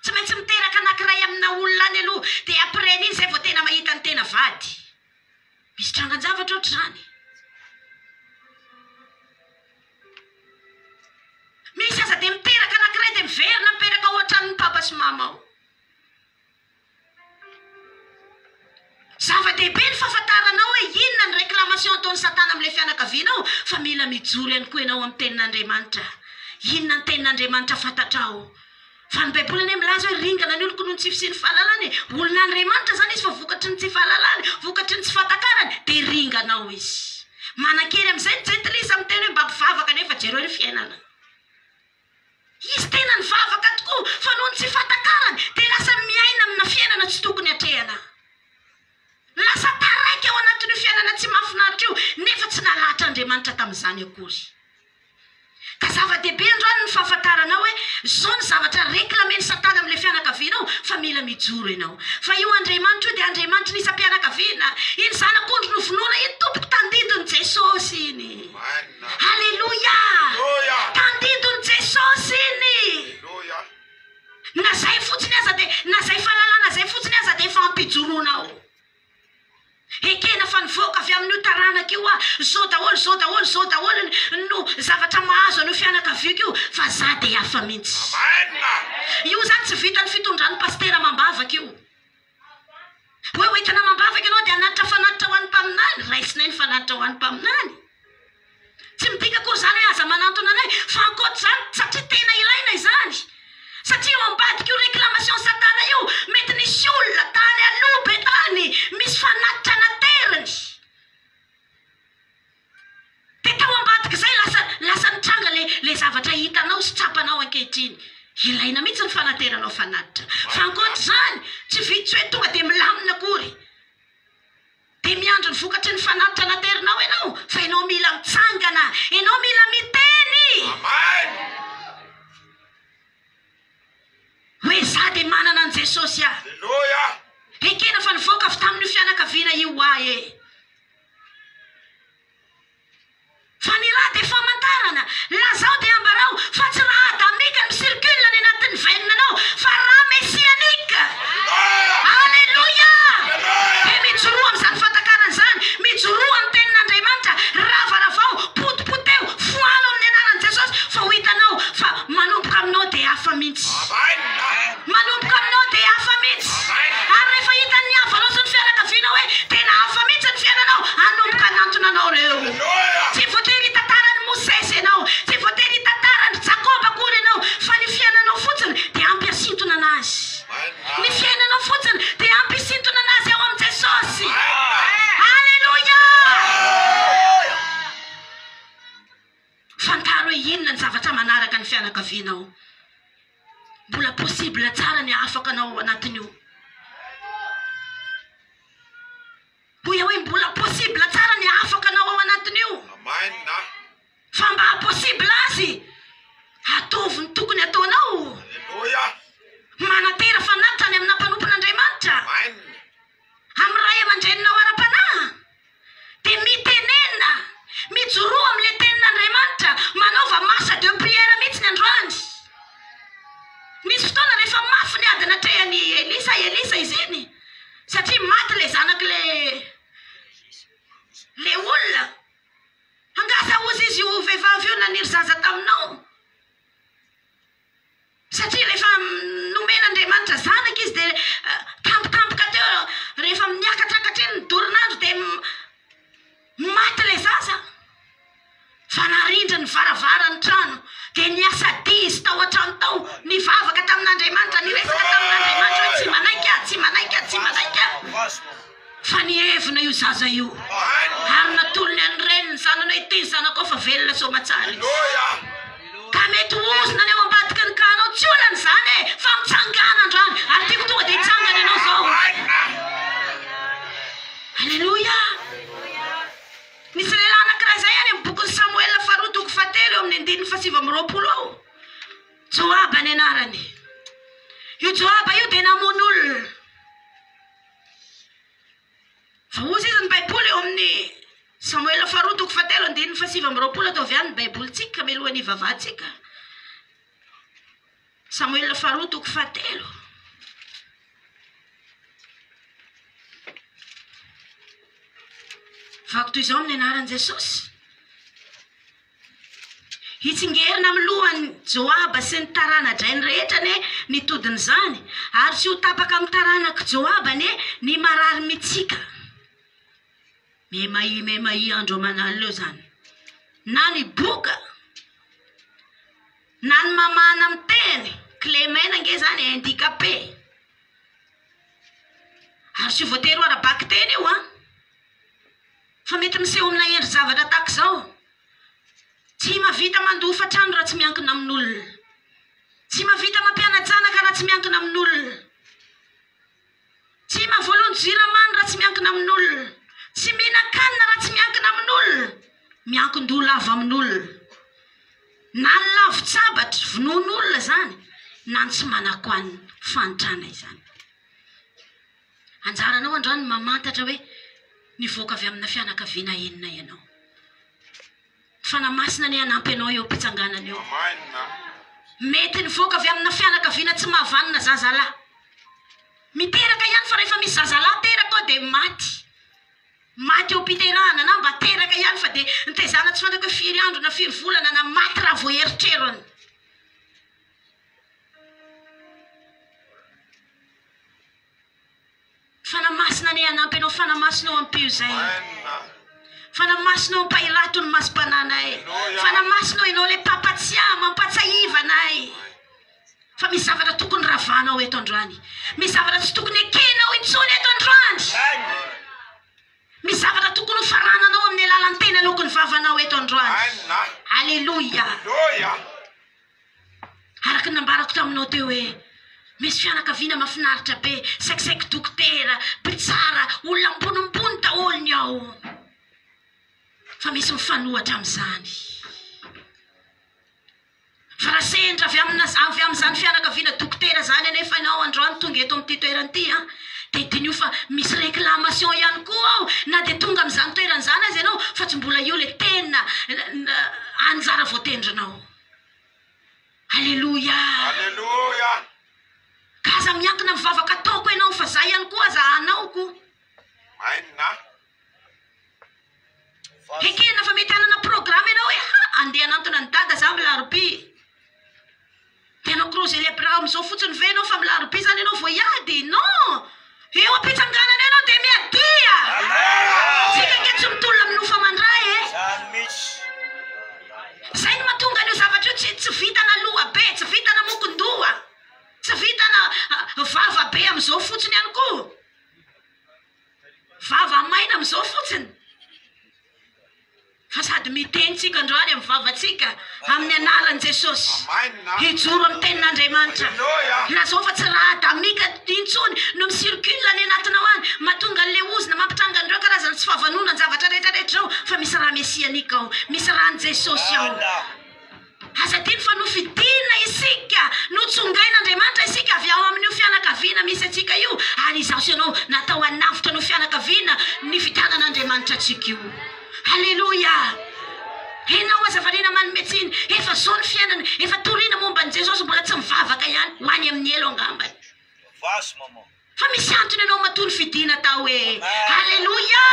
Speaker 2: Tsy maintsy miteraka anankiray amina olona any aloha, dia après an'iny izay vao tena mahita ny tena vady. Misy trangan-javatra ohatr'izany. Misy aza dia miteraka anankiray dia miverina mipetraka ao an-tranon'ny papa sy mama ao. Zava-dehibe ny fahafantaranao hoe inona ny réclamation ataon'i Satana amin'ilay fianakavianao, fa mila mijoro ihany koa ianao amin'ny Tenin'Andriamanitra. Inona ny Tenin'Andriamanitra fantatrao? Fa ny Baiboly anie milaza hoe ringana ny oloko noho ny tsy fisian'ny fahalalana e! Olon'Andriamanitra izany izy fa vokatry ny tsy fahalalany, vokatry ny tsy fahatakarany, dia ringana ao izy. Manan-kery amin'izay ny jentilisa miteny hoe mba mpivavaka nefa jereo ny fiainana. Izy tena nivavaka tokoa fa noho ny tsy fahatakarany dia lasa miaina amina fiainana tsy tokony hatrehana. Lasa taraiky ao anatin'io fiainana tsy mahafinaritra io nefa tsy nalahatr'Andriamanitra tamin'izany akory. Ka zava-dehibe androany ny fahafantaranao hoe izao ny zavatra reclamer-n'i Satana amin'ilay fianakavianao fa mila mijoro ianao. Fa io Andriamanitra io dia Andriamanitry ny isam-pianakaviana. Iny zanak'ondry novonoina iny tompoko tandindon'i Jesosy iny. Aleloia! Tandindon'i Jesosy iny! Na zay fotsiny aza dia, na zay fahalalana zay fotsiny aza dia efa ampijoroana ao. Ekena fa nivoaka avy amin'io taranaka io aho, zao daholo, zao daholo, zao daholo no zavatra mahazo an'io fianakaviako io, fa za dia hafa mihitsy. Io zany tsy vitan'ny fitondran'ny pasitera amam-bavaka io. Hoe hoentina amam-bavaka ianao dia hanatitra fanatitra ho an'ny mpaminany, raisinay ny fanatitra ho an'ny mpaminany. Tsy midika akory izany hoe aza manantona anay, fa ankoatr'izany, satria tena ilaina izany. Satria eo ambadik'io réclamation satana io, mety nisy olona tany aloha be tany, misy fanatitra nateriny. Dia tao ambadik'izay lasa lasa nitranga le le zavatra hitanao sy tsapanao ankehitriny. Ilaina mihitsy ny fanateranao fanatitra. Fa ankoatr'izany, tsy vitsy tsy hoe tonga dia milamina akory. Dia miandry ny vokatry ny fanatitra naterinao ianao, fa ianao mila mitsangana, ianao mila miteny.
Speaker 3: Amen.
Speaker 2: Hoe za dia manana an'i Jesosy aho.
Speaker 3: Aleloia.
Speaker 2: Ekena fa nivoaka avy tamin'io fianakaviana io aho e. Fa ny rà dia famantarana, lazao dia ambarao fa tsy rà adamique no mi-circule any anatin'ny veine-nao fa rà messianique. Aleloia! Dia mijoroa amin'izany fahatakarana izany, mijoroa amin'ny tenin'Andriamanitra, ravaravao, potipoteho, foano amin'ny anaran'i Jesosy fa ho hitanao fa manomboka aminao dia hafa mihitsy. Manomboka aminao dia hafa mihitsy. Ary rehefa hitan'ny havanao sy ny fianakavianao hoe tena hafa mihitsy ny fiainanao, hanomboka hanantona anao ireo. Tsy voatery hitantara an'i Mosesy ianao, tsy voatery hitantara an-dry Jakoba akory ianao, fa ny fiainanao fotsiny dia ampy hasintonana anazy. Ny fiainanao fotsiny dia ampy hisintonana azy ao amin'i Jesosy. Aleloia! Fantaro hoe inona ny zavatra mandratra. manaraka ny fianakavianao. Mbola possible tsara ny hahafaka anao ao anatin'io. Hoy aho hoe mbola possible tsara ny hahafaka anao ao anatin'io.
Speaker 3: Amen.
Speaker 2: Fa mba haha possible azy, ataovy ny tokony ataonao.
Speaker 3: Alléluia.
Speaker 2: Manatera fanatitra any amina mpanompon'Andriamanitra.
Speaker 3: Amen.
Speaker 2: Amin'ny ray aman-dreninao ara-panahy. Dia mitenena, mijoroa amin'ilay tenin'Andriamanitra, manaova marche de prière mihitsy ny androany. Nisy fotoana rehefa mafy ny ady natrehan'i Elisa, Elisa izy iny, satria maty ilay zanak'ilay ilay olona. Angaha sa hozy izy io vehivavy io naniry zaza taminao? Satria rehefa nomen'Andriamanitra zanaka izy dia tampotampoka teo rehefa miakatrakatra iny ny doron'andro dia maty ilay zaza. Fa narindra ny varavaran'ny trano dia niasa-dia izy tao an-trano tao, nivavaka tamin'Andriamanitra, niresaka tamin'Andriamanitra hoe tsy manaiky aho, tsy manaiky aho, tsy manaiky aho. Fa nihevina io zaza io ary natolony an'ny reniny zanany hoe ity ny zanakao fa velona soamatsara izy. Ka mety ho ozona ny ao ambadiky ny kahanao, tsy olana izany e, fa mitsangàna androany, ary tiako tonga dia hitsangana ianao izao. Aleloia! Nisy lehilahy anankiray izay any amin'ny bokin'i Samoela faharoa toko fahatelo eo amin'ny andininy fahasivy amby roapolo ao. Joaba ny anarany. Io Joaba io dia namono olona. Voahoza izy ny Baiboly eo amin'ny Samoela faharoa toko fahatelo andininy fahasivy amby roapolo ataovy any ny Baibolintsika mialohan'ny hivavahantsika. Samoela faharoa toko fahatelo. Vaky toy izao amin'ny anaran'i Jesosy. Hitsingerina amin'ny lohan'i Joaba sy ny tarana-drainy rehetra anie ny todin'izany, ary tsy ho tapaka amin'ny taranak'i Joaba anie ny marary mitsika. Memahia memahia andro aman'alina eo izany. Na ny boka, na ny mamahana miteny, kilemaina ange izany e, handicapé. Ary tsy ho voatery ho ara-bakiteny io an! Fa mety miseho amina endri-javatra tahaka izao. Tsy mahavita mandoa hofantrano raha tsy miankina amin'olona. Tsy mahavita mampiana-janaka raha tsy miankina amin'olona. Tsy mahavoaloha ny jiramany raha tsy miankina amin'olona. Tsy mihinan-kanina raha tsy miankina amin'olona. Miankin-doha lava amin'olona. Na ny lavon-tsabatra, vonoan'olona izany, na ny tsy manan-kohanina, fahantrana izany. Anjaranao androany ny mamantatra hoe nivoaka avy amina fianakaviana inona ianao. Ny Fanahy Masina anie hanampy anao eo am-pitsanganana eo. Mety nivoaka avy amina fianakaviana tsy mahavanona zazalahy. Miteraka ihany fa rehefa misy zazalahy teraka ao dia maty. Maty eo am-piterahana na mba teraka ihany fa dia nitaizana tsy fantako hoe firy andro na firy volana na maty raha vao erotrerony. Fanahy Masina anie hanampy anao Fanahy Masina ô ampio izay Fanahy Masina ô ampahirato ny masom-pananay Fanahy Masina ô ianao ilay mpampatsiahy mampatsiahiva anay fa misy zavatra tokony ravanao eto androany misy zavatra tsy tokony ekenao intsony eto androany misy zavatra tokony ho farananao amin'ny alalan'ny teny aloaky ny vavanao eto androany Aleloia. Araka ny nambarako taminao teo hoe misy fianakaviana mahafinaritra be, saikisaiky dokotera, mpitsara, olona ambonimbony daholo ny ao. Fa misy mifanohatra amin'izany. Fa raha sendra avy amina avy amin'izany fianakaviana dokotera izany anefa ianao androany tonga eto amin'ity toerana ity an, dia diniho fa misy réclamation ihany koa ao na dia tonga amin'izany toerana izany aza ianao fa tsy mbola io ilay tena anjara voatendrinao. Aleloia.
Speaker 3: Aleloia.
Speaker 2: Ka aza miankina amin'ny vavaka ataoko ianao fa za ihany koa aza anaoko.
Speaker 3: Amen.
Speaker 2: Ekena fa mety hanana programme ianao hoe ha andeha hanantona an'i dada za amin'ny larobia. Dia hanao croiser les bras amin'izao fotsiny ve ianao fa amin'ny larobia izany ianao vao hiady? Non! Eo am-pitsanganana eo ianao dia miadia! Tsika ange tsy mitolona amin'ny nofo aman-dra e! Izay no mahatonga an'io zavatra io tsy tsy vitana loha be, tsy vitana mokon-doha, tsy vitana vava be amin'izao fotsiny ihany koa. Vava maina amin'izao fotsiny. Fa sady. Sady miteny tsika androany amin'ny vavantsika amin'ny anaran'i Jesosy. Hijoro amin'ny tenin'Andriamanitra. Lazao fa tsy raha adamika intsony no mi-circule any anatinao any, mahatonga an'ilay ozona mampitranga an'ireo karazana tsy fahavanonan-javatra rehetra rehetra ireo fa misy raha mesianika ao, misy ràn'i Jesosy ao. Aza adino fa nofidina isika, notsongain'Andriamanitra isika avy ao amin'io fianakaviana misy antsika io, ary izaho sy ianao natao hanavotra an'io fianakaviana nifidianan'Andriamanitra antsika io. Aleloia! Ianao aza variana manome tsiny, efa zao ny fiainana, efa torina momba an'i Jesosy mbola tsy mivavaka ihany, ho any amin'ny helo angambany. Fa misy antony ianao matoa nofidina atao hoe Aleloia!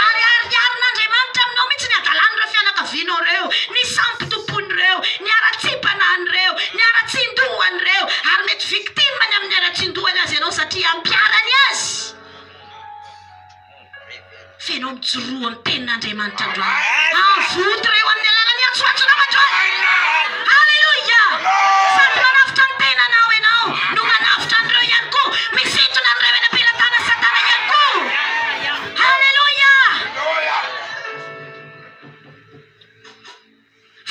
Speaker 2: Ary ariarin'Andriamanitra aminao mihitsy ny hadalan'ireo fianakavianao ireo, ny sampy tompoin'ireo, ny haratsiam-panahin'ireo, ny haratsian-dohan'ireo, ary mety victime ny amin'ny haratsian-dohany aza ianao satria ampiharany azy. F'enao mijoroa amin'ny tenin'Andriamanitra androany. Avoto ireo amin'ny alalan'ny antsoantsonao androany. Aleloia! Sady manavotra ny tenanao ianao no manavotra an'ireo ihany koa. Misintona an'ireo eny am-pelatanan'i Satana ihany koa. Aleloia!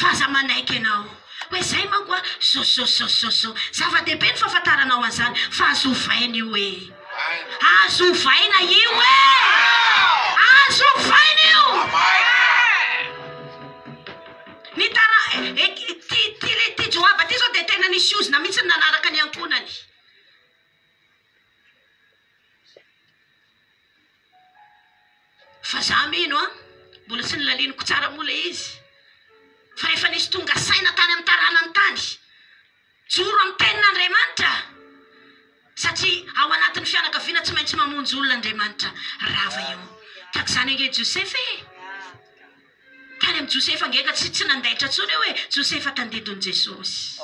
Speaker 2: Fa aza manaiky ianao hoe izay manko a, zao zao zao zao zao. Zava-dehibe ny fahafantaranao an'izany fa azo ovaina io e. Azo ovaina io e! Azo ovaina io! Ny tara, ty, ty, ty Joaba ty zao dia tena nisy ozona mihitsy nanaraka ny ankohonany. Fa za mino an, mbola tsy nolaliniko tsara moa ilay izy, fa rehefa nisy tonga saina tany amin'ny taranany tany, joro amin'ny tenin'Andriamanitra, satria ao anatin'ny fianakaviana tsy maintsy mamonjy olona Andriamanitra, rava io. Tahaka izany ange Josefa e! Tany amin'i Josefa ange ka tsy tsy nandaitra intsony io e! Josefa tandindon'i Jesosy.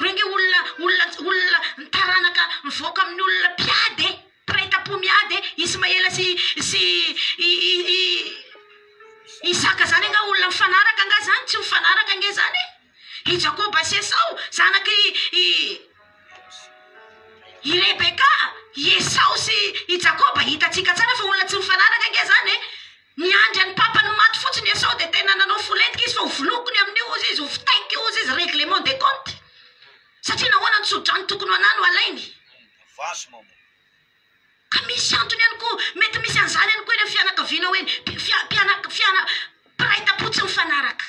Speaker 2: Ireo ange olona olona olona taranaka mivoaka amin'ny olona mpiady e! Mpiray tampo miady e! Ismaela sy sy i i i Isaka zany angaha olona mifanaraka angaha zany? Tsy mifanaraka ange zany e! I Jakoba sy Esao, zanak'i i i Rebeka, i Esao sy i Jakoba, hitantsika tsara fa olona tsy mifanaraka ange zany e! Niandry an'i Papa ny maty fotsiny Esao dia tena nanao fo lentika izy fa ho vonoiko ny amin'io hozy izy, ho vitaiko hozy izy, règlement des comptes. Satria nahoana ny tso-drano tokony ho anah no alainy? Ka misy antony ihany koa, mety misy an'izany ihany koa eny amin'ny fianakavianao eny, mpiana, fiana, mpiray tampo tsy mifanaraka.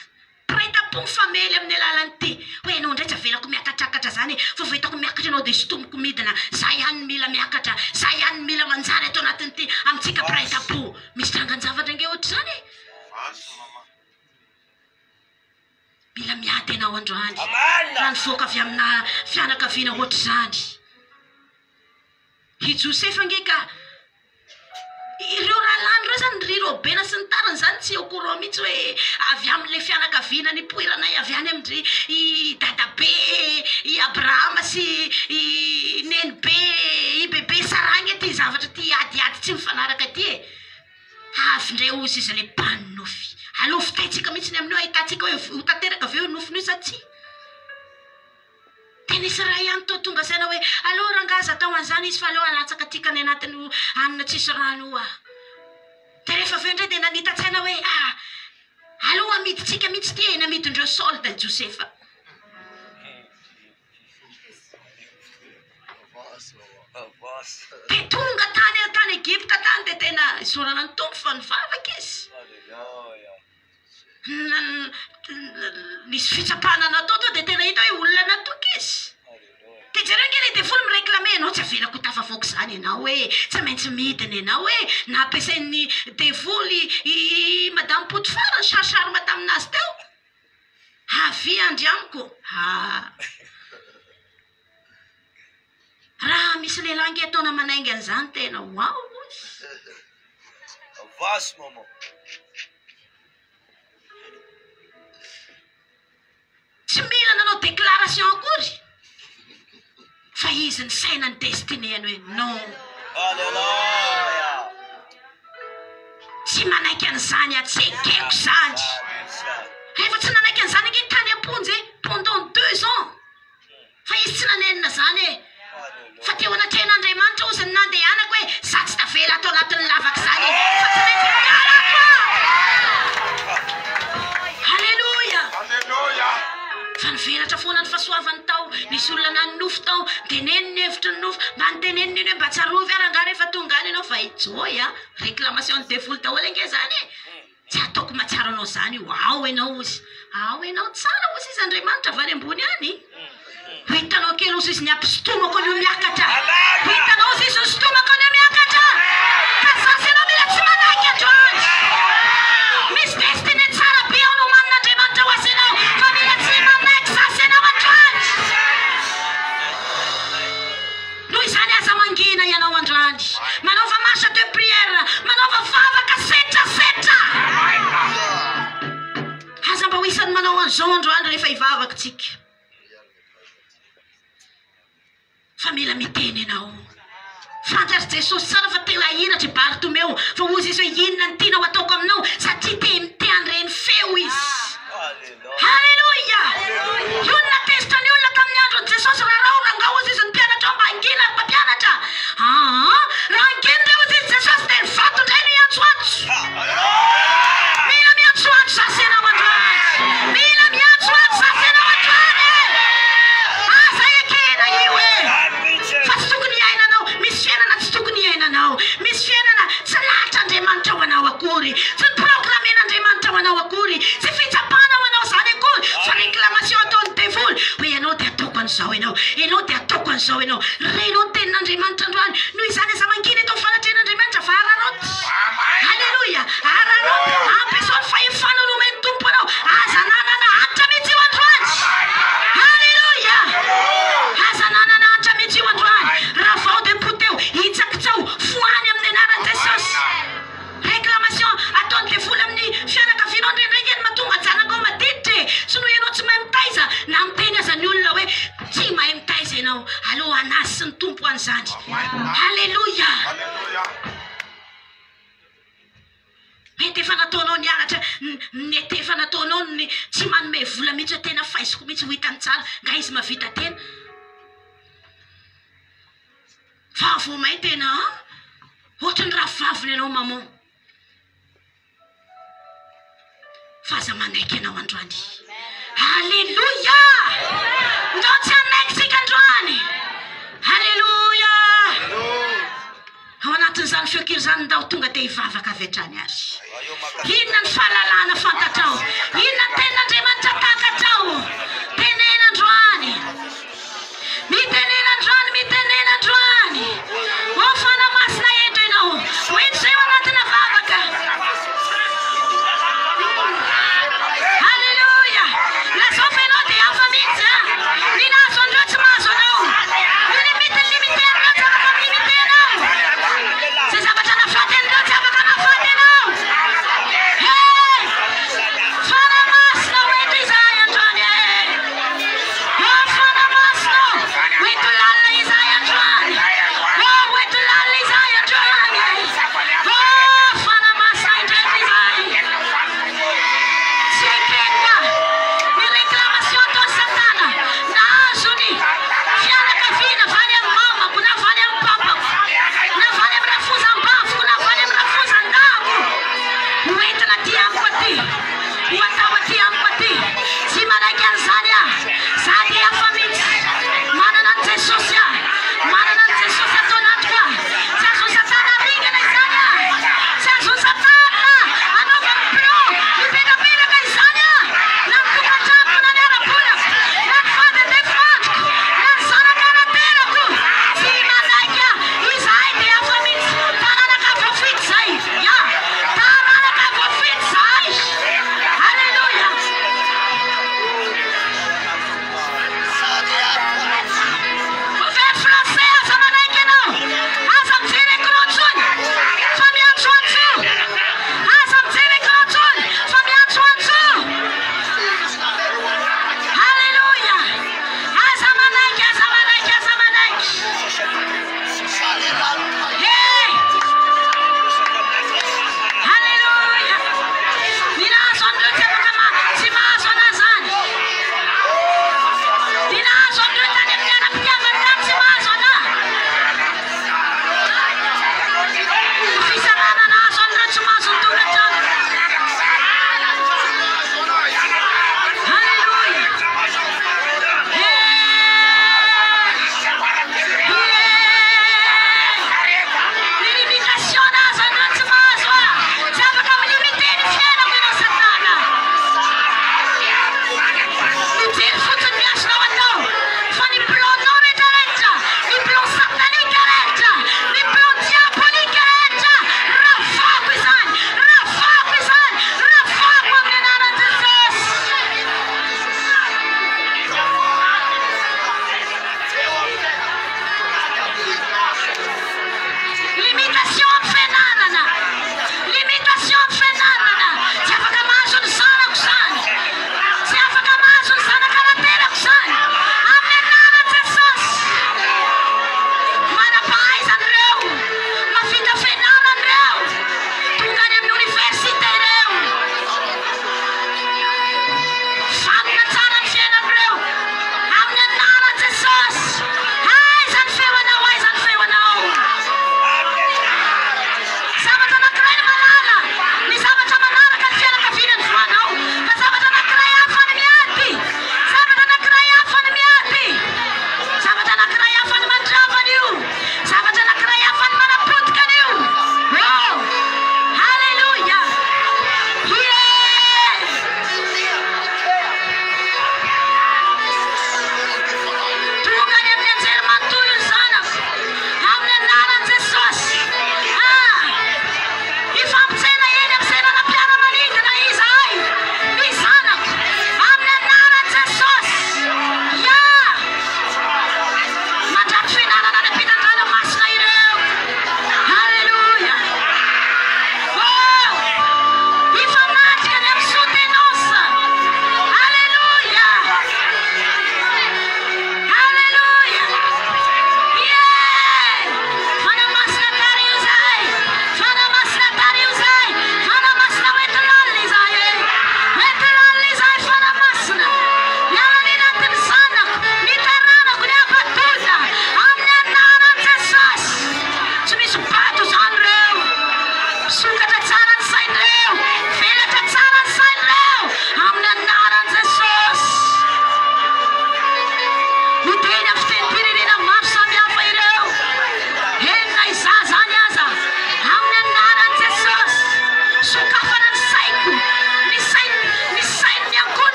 Speaker 2: Mpiray tampo mifamely amin'ny alalan'ity hoe ianao indray tsy avelako miakatrakatra zany e, fa vao hitako miakatra ianao dia sintomiko midina, za ihany no mila miakatra, za ihany no mila manjary ato anatin'ity amintsika mpiray tampo. Misy trangan-javatra ange ohatr'izany e. Mila miady ianao androany raha nivoaka avy amina fianakaviana ohatr'izany. I Josefa ange ka Ireo rahalahiny ireo izany, ry Robena sy ny tariny izany tsy au courant mihitsy hoe avy amin'ilay fianakaviana nipoiranay avy any amin-dry i dadabe i Abrahama sy i nenibe i bebe Saraha ange ity zavatra ity adiady tsy mifanaraka ity e! Avy indray hozy izy ilay mpanonofy. Aleo vitaintsika mihitsy ny amin'io ahitantsika hoe ho tanteraka ve io nofiny io sa tsia. Dia nisy iray ihany toa tonga saina hoe, aleo rangaha aza atao an'izany izy fa aleo alatsaka aty ka ny anatin'io hanina tsisy rano io ah. Dia rehefa avy eo indray dia nanita-tsaina hoe, ah, aleo amidintsika mihitsy ity e, namidindreo solde i Josefa. Dia tonga tany tany Egypta tany dia tena isaorana ny Tompo fa nivavaka izy. Nisy fitsapana natao teo dia tena hita hoe olona natoky izy. Dia jereo ange ilay devoly mi-reclamer ianao tsy avelako ho tafavoaka izany ianao e, tsy maintsy midina ianao e, nampiasain'ny devoly i madame Potifar ny charcharme tamin'azy teo. Avia andry amiko. Haa. Raha misy lehilahy ange ataona manainga an'izany tena waouh.
Speaker 4: Avance maman.
Speaker 2: Tsy mila nanao déclaration akory fa izy nisaina ny destinée-ny hoe non.
Speaker 4: Alléluia.
Speaker 2: Tsy manaiky an'izany aho, tsy ekeko izany. Rehefa tsy nanaiky an'izany ange tany am-ponja e, pendant 2 ans. Fa izy tsy nanenina izany e. Fa teo anatrehan'Andriamanitra hozy ny nandehanako hoe za tsy tavela ato anatin'ny lavaka izany e. Fa tsy maintsy miala ato aho. fahasoavany tao, nisy olona nanonofy tao, niteneno ny hevitry ny nofy, mba niteneniny iny hoe mba tsarovy ary angaha rehefa tonga any ianao fa i Joy a, réclamation ny devoly daholo ange zany e! Tsy ataoko mahatsiaro anao zany io, ao ianao ozy, ao ianao tsara ozy izy Andriamanitra avy any ambony any, ho hitanao kely ozy izy ny hampisintomako an'io miakatra, ho hitanao ozy izy ny sintomako an'io miakatra, ka za sy ianao mila tsy manaiky androany, misy destinée tsara be ao nomanin'Andriamanitra ho azy ianao, fa mila tsy manaiky za sy ianao androany. Noho izany aza mangina ianao androany. Manaova marche de prière, manaova vavaka setrasetra. Aza mba ho isan'ny manao an'izao androany rehefa hivavaka tsika. Fa mila miteny ianao. Fantatr'i Jesosy tsara fa te hahiratra i Bartomeo, fa hozy izy hoe inona no tianao ataoko aminao satria te te handre ny feo izy. Haleloia! Io no nahatezitra ny olona tamin'ny andron'i Jesosy, Rarao rangah hozy izy ny mpianatrao mba hangina ry mpampianatra. Aa! Raha hangina indray hozy izy Jesosy dia ny vato indray no hiantsoantso. Mila miantsoantso za sy ianao androany. Mila miantsoantso za sy ianao androany e! Aza ekena io e! Fa tsy tokony hiainanao, misy fiainana tsy tokony hiainanao. Misy fiainana tsy lahatr'Andriamanitra ho anao akory. Tsy ny programmen'Andriamanitra ho anao akory, tsy fitsapana ho anao izany akory, fa réclamation ataon'ny devoly hoe ianao dia ataoko an'izao ianao, ianao dia ataoko an'izao ianao. Renao ny tenin'Andriamanitra androany, noho izany aza mangina eto amin'ny fanatrehan'Andriamanitra fa araraoty. Aleloia! Araraoty, ampiasao ny fahefana nomen'ny Tompo anao, aza ananana hanitra mihitsy io androany. Aleloia! Aza ananana hanitra mihitsy io androany. Ravao dia poteho, hitsakitsaho, fohany amin'ny anaran'i Jesosy. Réclamation ataon'ny devoly amin'ny fianakavianao indraindray nge no mahatonga zanakao madiditra e! Tsy noho ianao tsy mahay mitaiza na miteny aza ny olona hoe tsy mahay mitaiza ianao, aleo hanazy sy ny Tompo an'izany. Alléluia! Mety efa nataonao nianatra, mety efa nataonao ny tsy manome vola mihitsy hoe tena faiziko mihitsy ho hitany tsara nga izy mahavita tena. Fa vao may tena an! Ohatry ny rahavaviny ianao maman. Fa aza manaiky ianao androany. Alléluia! Ndao tsy hanaiky tsika androany. Alléluia! Ao anatin'izany feon-kira izany ndao tonga dia hivavaka avy hatrany ary. Inona ny fahalalana fantatrao? Inona ny tenin'Andriamanitra takatrao? Tenena androany. Mitenena androany, mitenena androany. Ô Fanahy Masina eto ianao. Ho ento izay ao anatina vavaka. Alléluia. Lazao fa ianao dia hafa mihitsy a. Ny nahazo an'ireo tsy mahazo anao. Ny limite limite an'ireo tsy afaka mi-limite anao. Izay zavatra nahafaty an'ireo tsy afaka mahafaty anao. Hey! Fanahy Masina ho eto izahay androany e. Ô Fanahy Masina ô, ho eto lalina izahay androany. Ô, ho eto lalina izahay androany. Ô Fanahy Masina indray eto izahay. Tsy ekena ny réclamation ataon'i Satana nahazo ny fianakaviana avy any amin'ny mamako na avy any amin'ny papako na avy any amin'ny rafozam-baviko na avy any amin'ny rafozan-dahako ho entina aty amiko aty, ho atao aty amiko aty. Tsy manaiky an'izany aho. Za dia hafa mihitsy. Manana an'i Jesosy aho. Manana an'i Jesosy ato anatiko aho. Tsy azon'i Satana aringana izany aho. Tsy azon'i Satana anaovany plan mipetrapetraka izany aho. Na ny tokantranoko na ny ara-bolako, na ny vady andefimandriko, na ny zanaka naterako. Tsy manaiky aho. Izahay dia hafa mihitsy. Taranaka voafidy izahay. Ya. Taranaka voafidy izahay. Aleloia.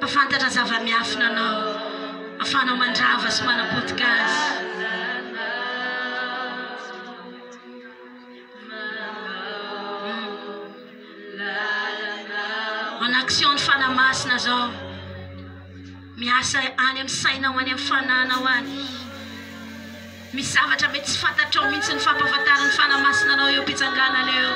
Speaker 2: Mpafantatra zava-miafina anao, afahanao mandrava sy manapotika azy. En action ny Fanahy Masina zao. Miasa any amin'ny sainao any amin'ny fanahinao any. Misy zavatra mety tsy fantatrao mihitsy ny fampahafantaran'ny Fanahy Masina anao eo am-pitsanganana eo.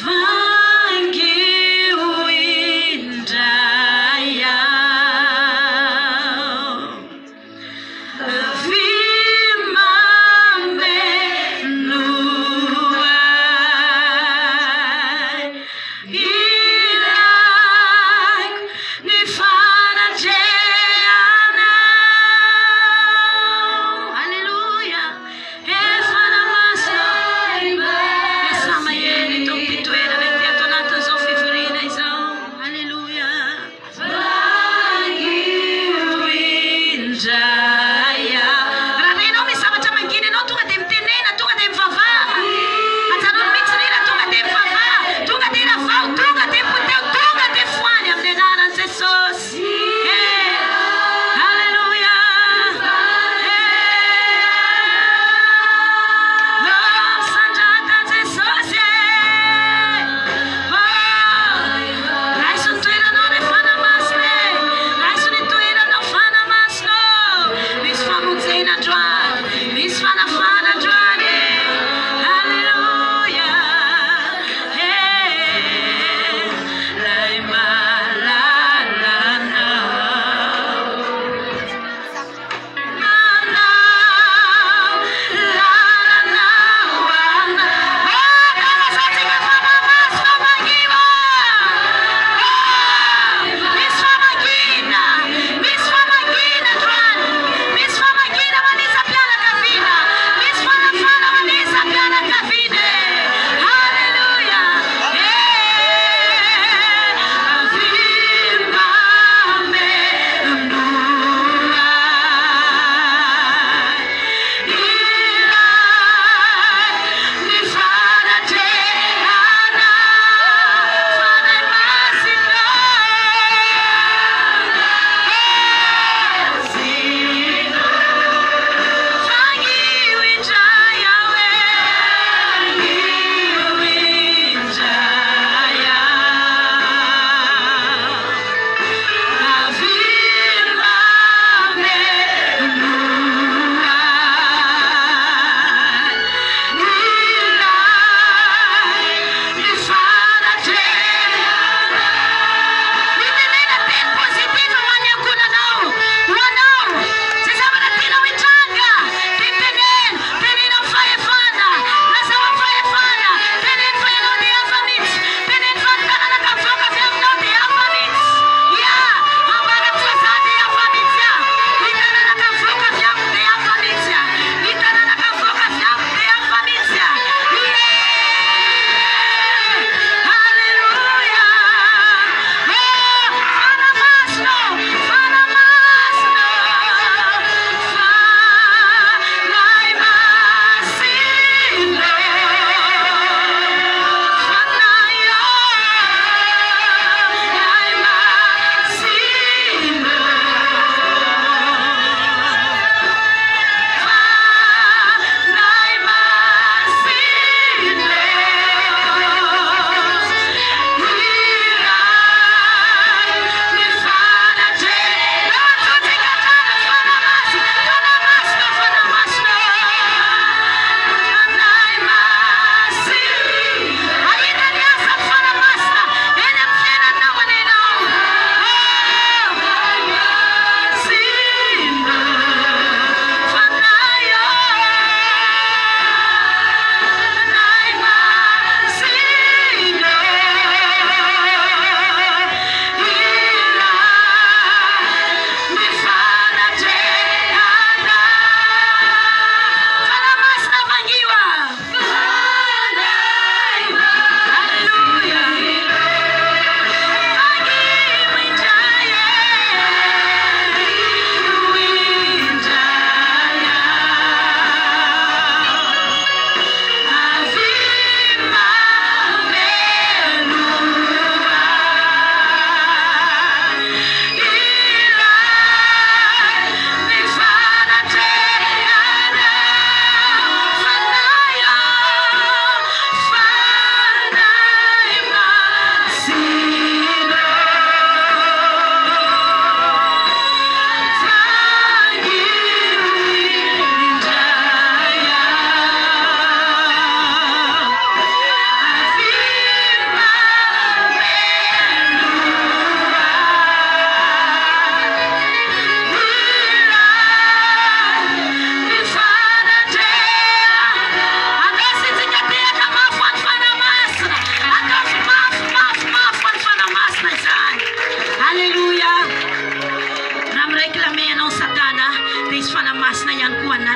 Speaker 2: Vangio indray aho.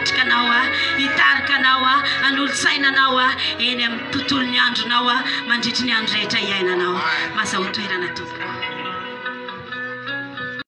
Speaker 2: hanatrika anao, hitarika anao, hanolo-tsaina anao eny amin'ny tontolon'ny andronao mandritry ny andro rehetra iainanao. Mazahoa toerana tompoko.